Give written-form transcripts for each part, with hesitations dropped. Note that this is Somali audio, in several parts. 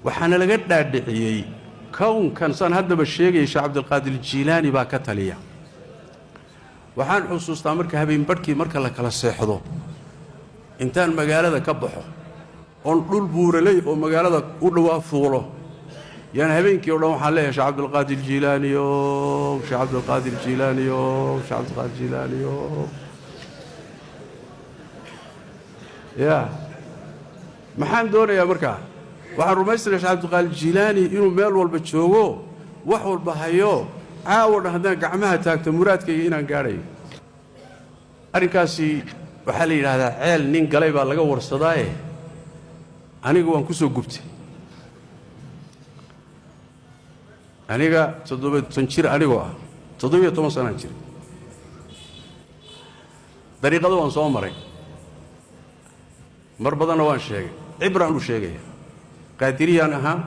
Waxaana laga dhaadhiciyey kownkan saan haddaba sheegaya Sheekh Cabdilqaadir Jiilaani baa ka taliya. Waxaan xusuustaa marka habeenbarhkii marka la kala seexdo, intaan magaalada ka baxo oon dhul buuraley oo magaalada u dhowaa fuulo, yaan habeenkii o dhan waxaan leeyahay Sheekh Cabdilqaadir Jiilaaniyo, Sheekh Cabdilqaadir Jiilaaniyo, Sheekh Cabdilqaadir Jiilaaniyo. Ya maxaan doonayaa markaa? Waxaan rumaysanayaa Sheekh Cabdilqaadir Jiilaani inuu meel walba joogo, wax walba hayo, caawo dhan haddaan gacmaha taagto muraadkayga inaan gaadhayo. Arrinkaasi waxaa la yidhaahdaa ceel nin galay baa laga warsadaaye, aniga waan ku soo gubtay. Aniga 7 jir anigoo ah, 17 sanaan jir, dariiqada waan soo maray, mar badanna waan sheegay, cibraan u sheegaya. Qaadiriyaan ahaa,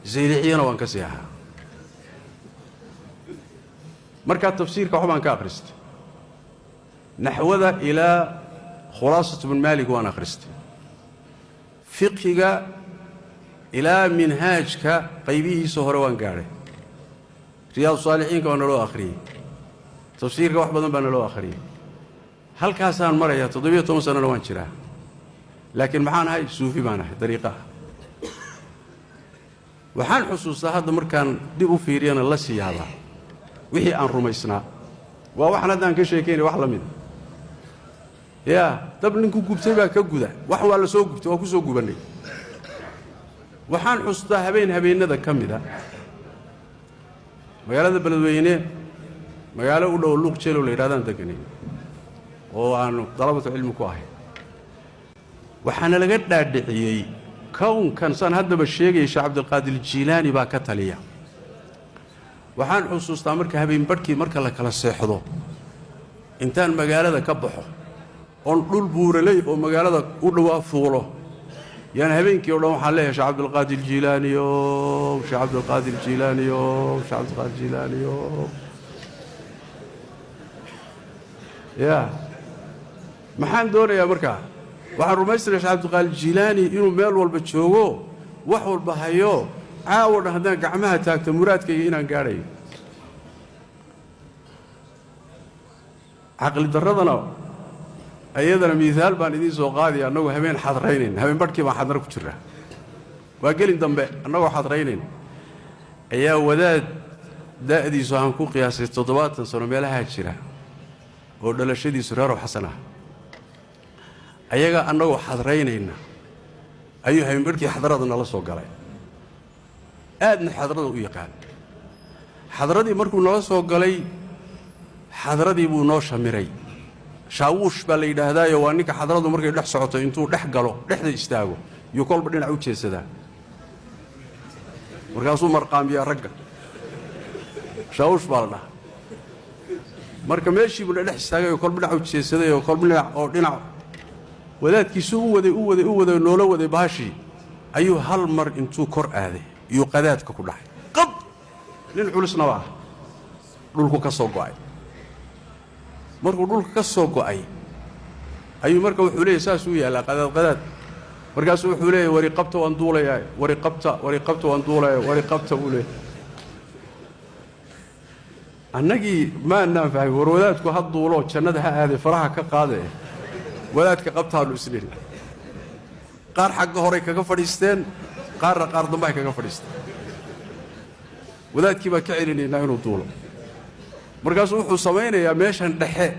zaydiciyana waan ka sii ahaa. Markaa tafsiirka wax baan ka akhristay, naxwada ilaa khulaasat bnu maalik waan akhristay, fiqhiga ilaa minhaajka qaybihiisa hore waan gaadhay, riyaadu saalixiinka waa naloo akhriyey, tafsiirka wax badan baa naloo akhriyey. Halkaasaan marayaa, 17 sanana waan jiraa, laakiin maxaan ahay? Suufi baan ahay, dariiqa ah. Waxaan xusuustaa hadda markaan dib u fiiriyana la sii yaabaa wixii aan rumaysnaa waa waxaan haddaan ka sheekaynay wax la mida. Yaa dab ninku gubtay baa ka guda, wax waa la soo gubtay, waa ku soo gubannay. Waxaan xusuustaa habeen habeennada ka mida magaalada Beledweyne, magaalo u dhow Luuq Jeelow la yidhahdaan deganay oo aanu dalabatu cilmi ku ahay. Waxaana laga dhaadhiciyey kownkan saan haddaba sheegaya Sheekh Cabdilqaadir Jiilaani baa ka taliya. Waxaan xusuustaa marka habeenbarhkii marka la kala seexdo, intaan magaalada ka baxo oon dhul buuraley oo magaalada u dhowaa fuulo, yaan habeenkii o dhan waxaan leeyahay Sheekh Cabdilqaadir Jiilaaniyo, Sheekh Cabdilqaadir Jiilaaniyo, Sheekh Cabdilqaadir Jiilaaniyo. Ya maxaan doonayaa markaa? Waxaan rumaysanayaa Sheekh Cabdilqaadir Jiilaani inuu meel walba joogo, wax walba hayo, caawo dhan haddaan gacmaha taagto muraadkayga inaan gaadhayo. Caqli darradana iyadana miihaal baan idiin soo qaadaya. Annagoo habeen xadraynayn, habeen barhkii baan xadra ku jiraa, waa gelin dambe, annagoo xadraynayn ayaa wadaad da'diisu aan ku qiyaasay 70 sano meelahaa jira oo dhalashadiisu reerow xasan ah, ayaga annagoo xadraynayna ayuu habeenbarhkii xadrada nala soo galay. Aadna xadrada u yaqaan. Xadradii markuu nala soo galay, xadradii buu noo shamiray. Shaawuush baa la yidhaahdaayo, waa ninka xadradu markay dhex socoto intuu dhex galo, dhexda istaago, yuu kolba dhinac u jeedsadaa, markaasuu marqaamiyaa ragga. Shaawuush baa la dhahaa. Marka meeshii buu dhex istaagay oo kolba dhinac u jeedsaday oo kolba dhinac oo dhinac wadaadkiisuu u waday, u waday, u waday, noola waday baashii, ayuu hal mar intuu kor aaday iyuu qadaadka ku dhacay. Qab! Nin culusna waa ah, dhulku ka soo go'ay. Markuu dhulka ka soo go'ay ayuu marka wuxuu leeyahy, saasuu yaallaa qadaad qadaad, markaasuu wuxuu leeyahy, wari qabta waan duulayaa, wari qabta, wari qabta waan duulaya, wari qabta buu leeyahy. Annagii maanaan fahmin, war wadaadku ha duuloo jannada ha aaday, faraha ka qaadee, wadaadka qabtaanu isnidhi. Qaar xagga horay kaga fadhiisteen, qaarna qaar dambe ay kaga fadhiisteen. Wadaadkii baa ka celinaynaa inuu duulo. Markaasuu wuxuu samaynayaa meeshan dhexe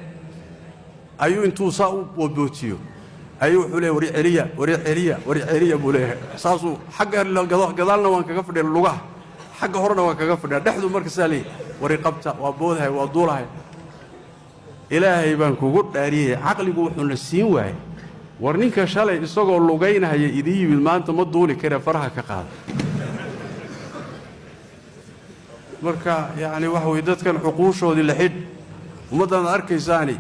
ayuu intuu saa u boodbootiyo ayuu wuxuu leeyahy, wari celiya, wari celiya, wari celiya buu leeyahay. Saasuu xagga gadaalna waan kaga fadhiya lugaha, xagga horena waan kaga fadhiya, dhexdu marka saa leeyahy, wari qabta, waa boodhay, waa duulahay. Ilaahay baan kugu dhaariyey, caqligu wuxuuna siin waayey, war ninka shalay isagoo lugaynahaya idiin yimid maanta ma duuli karee, faraha ka qaada. Marka yacni waxa weye dadkan cuquushoodii la xidh, ummaddaanaad arkaysaani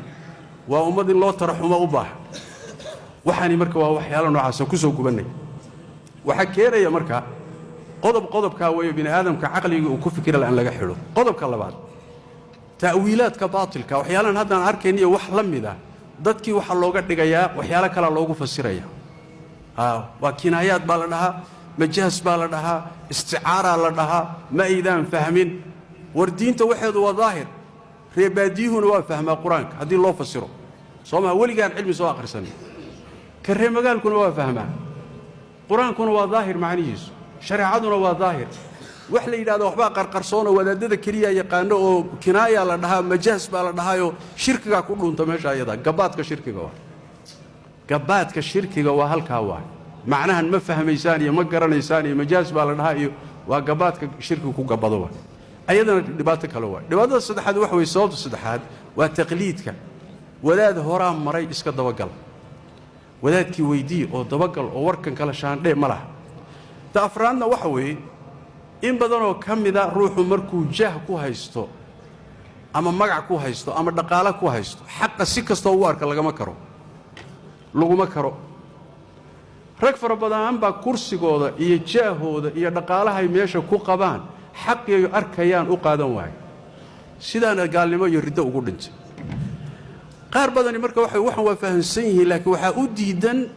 waa ummad in loo taraxumo u baahan. Waxaani marka waa waxyaala noocaasa ku soo gubannay. Waxaa keenaya marka qodob, qodobkaa weeye bini aadamka caqligii uu ku fikira aan laga xidho. Qodobka labaad, ta'wiilaadka baatilka, waxyaalahan haddaan arkayniyo wax la mida, dadkii waxaa looga dhigayaa waxyaalo kalaa loogu fasiraya. Waa kinaayaad baa la dhahaa, Majaas baa la dhahaa, isticaaraa la dhahaa, ma aydaan fahmin. War diinta waxeedu waa daahir. Reebaadiyuhuna waa fahmaa qur-aanka haddii loo fasiro, soo maha? Weligaan cilmi soo akhrisanin ka ree magaalkuna waa fahmaa. Qur-aankuna waa daahir macnihiisu, shareecaduna waa daahir. Wax la yidhahdo waxbaa qarqarsoonoo wadaadada keliya yaqaano oo kinaayaa la dhahaa, majaas baa la dhahaayoo shirkigaa ku dhuunta meesha ayada. Gabaadka shirkiga waa gabaadka shirkiga, waa halkaa. Waa macnahan ma fahmaysaan iyo ma garanaysaan iyo majaas baa la dhahaa iyo waa gabaadka shirkiga ku gabado. Waa ayadana dhibaato kale. Waay dhibaatada saddexaad waxa weye, sababta saddexaad waa taqliidka. Wadaad horaa maray iska dabagal, wadaadkii weydii oo dabagal oo warkan kale shaandhee ma laha. Ta afraadna waxa weeye, in badanoo ka mida ruuxu markuu jaah ku haysto ama magac ku haysto ama dhaqaalo ku haysto, xaqa si kastoo u arka lagama karo, laguma karo. Rag fara badan baa kursigooda iyo jaahooda iyo dhaqaalahay meesha ku qabaan xaqii ay arkayaan u qaadan waayo, sidaana gaalnimo iyo riddo ugu dhintay qaar badani. Marka waxay waxan waa fahamsan yihiin, laakiin waxaa u diidan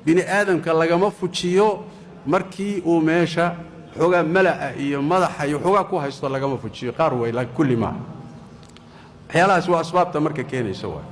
bini aadamka lagama fujiyo. Markii uu meesha xoogaa mala'a iyo madaxa iyo xoogaa ku haysto lagama fujiyo qaar way, laakiin kulli maaha. Waxyaalahaas waa asbaabta marka keenaysa waay.